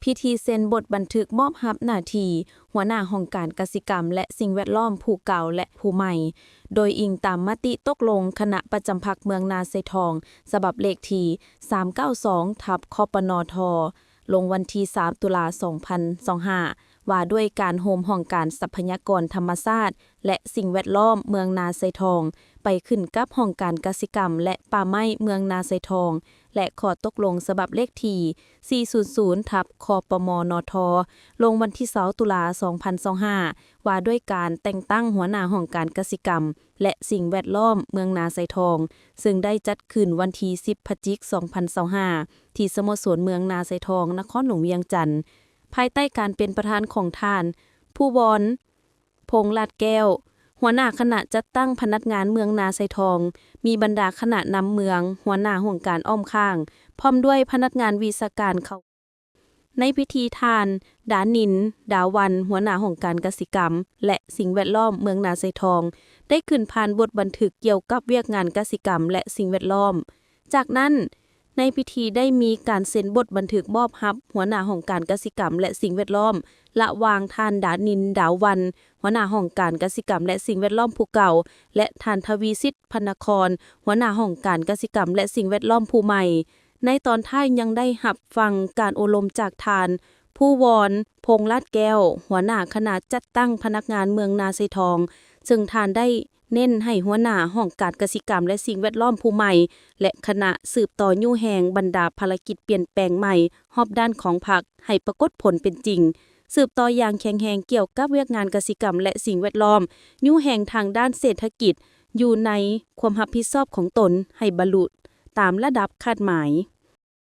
ພິທີເຊັນບົດບັນທຶກມອບຮັບໜ້າທີ່ຫົວໜ້າຫ້ອງການກະສິກຳ ແລະ ສິ່ງແວດລ້ອມຜູ້ເກົ່າ ແລະ ຜູ້ໃໝ່, ໂດຍອີງຕາມມະຕິຕົກລົງຄະນະປະຈຳພັກເມືອງນາຊາຍທອງ ສະບັບເລກທີສາມເກົ້າສອງ ທັບ ຄປນທ ລົງວັນທີສາມ ຕຸລາ ສອງພັນຊາວຫ້າ ວ່າດ້ວຍການໂຮມຫ້ອງການຊັບພະຍາກອນທຳມະຊາດ ແລະ ສິ່ງແວດລ້ອມເມືອງນາຊາຍທອງ ໄປຂຶ້ນກັບຫ້ອງການກະສິກຳ ແລະ ປ່າໄມ້ເມືອງນາຊາຍທອງ ແລະ ຂໍ້ຕົກລົງສະບັບເລກທີສີ່ສູນສູນ ທັບ ຄປມນທ ລົງວັນທີຊາວ ຕຸລາ ສອງພັນຊາວຫ້າ ວ່າດ້ວຍການແຕ່ງຕັ້ງຫົວໜ້າຫ້ອງການກະສິກຳ ແລະ ສິ່ງແວດລ້ອມເມືອງນາຊາຍທອງ, ເຊິ່ງໄດ້ຈັດຂຶ້ນວັນທີສິບ ພະຈິກ ສອງພັນຊາວຫ້າ ທີ່ສະໂມສອນເມືອງນາຊາຍທອງ ນະຄອນຫຼວງວຽງຈັນ, ພາຍໃຕ້ການເປັນປະທານຂອງທ່ານ ພູວອນ ພົງລາດແກ້ວ, ຫົວໜ້າຄະນະຈັດຕັ້ງພະນັກງານເມືອງນາຊາຍທອງ, ມີບັນດາຄະນະນຳເມືອງ, ຫົວໜ້າຫ້ອງການອ້ອມຂ້າງ, ພ້ອມດ້ວຍພະນັກງານວິຊາການເຂົ້າ ໃນພິທີ ທ່ານ ດານິນ ດາວັນ, ຫົວໜ້າຫ້ອງການກະສິກຳ ແລະ ສິ່ງແວດລ້ອມເມືອງນາຊາຍທອງ ໄດ້ຂຶ້ນຜ່ານບົດບັນທຶກກ່ຽວກັບວຽກງານກະສິກຳ ແລະ ສິ່ງແວດລ້ອມ. ຈາກນັ້ນ, ໃນພິທີໄດ້ມີການເຊັນບົດບັນທຶກມອບຮັບຫົວໜ້າຫ້ອງການກະສິກຳ ແລະ ສິ່ງແວດລ້ອມ ລະຫວ່າງທ່ານ ດານິນ ດາວັນ, ຫົວໜ້າຫ້ອງການກະສິກຳ ແລະ ສິ່ງແວດລ້ອມຜູ້ເກົ່າ ແລະ ທ່ານ ທະວີສິດ ພັນນະຄອນ, ຫົວໜ້າຫ້ອງການກະສິກຳ ແລະ ສິ່ງແວດລ້ອມຜູ້ໃໝ່. ໃນຕອນທ້າຍຍັງໄດ້ຮັບຟັງການໂອ້ລົມຈາກທ່ານ ພູວອນ ພົງລາດແກ້ວ, ຫົວໜ້າຄະນະຈັດຕັ້ງພະນັກງານເມືອງນາຊາຍທອງ, ເຊິ່ງທ່ານໄດ້ເນັ້ນໃຫ້ຫົວໜ້າຫ້ອງການກະສິກຳ ແລະ ສິ່ງແວດລ້ອມຜູ້ໃໝ່ ແລະ ຄະນະສືບຕໍ່ຍູ້ແຮງບັນດາພາລະກິດປ່ຽນແປງໃໝ່ຮອບດ້ານຂອງພັກໃຫ້ປາກົດຜົນເປັນຈິງ, ສືບຕໍ່ຢ່າງແຂງແຮງກ່ຽວກັບວຽກງານກະສິກຳ ແລະ ສິ່ງແວດລ້ອມ, ຍູ້ແຮງທາງດ້ານເສດຖະກິດ ຢູ່ໃນຄວາມຮັບຜິດຊອບຂອງຕົນໃຫ້ບັນລຸຕາມລະດັບຄາດໝາຍ.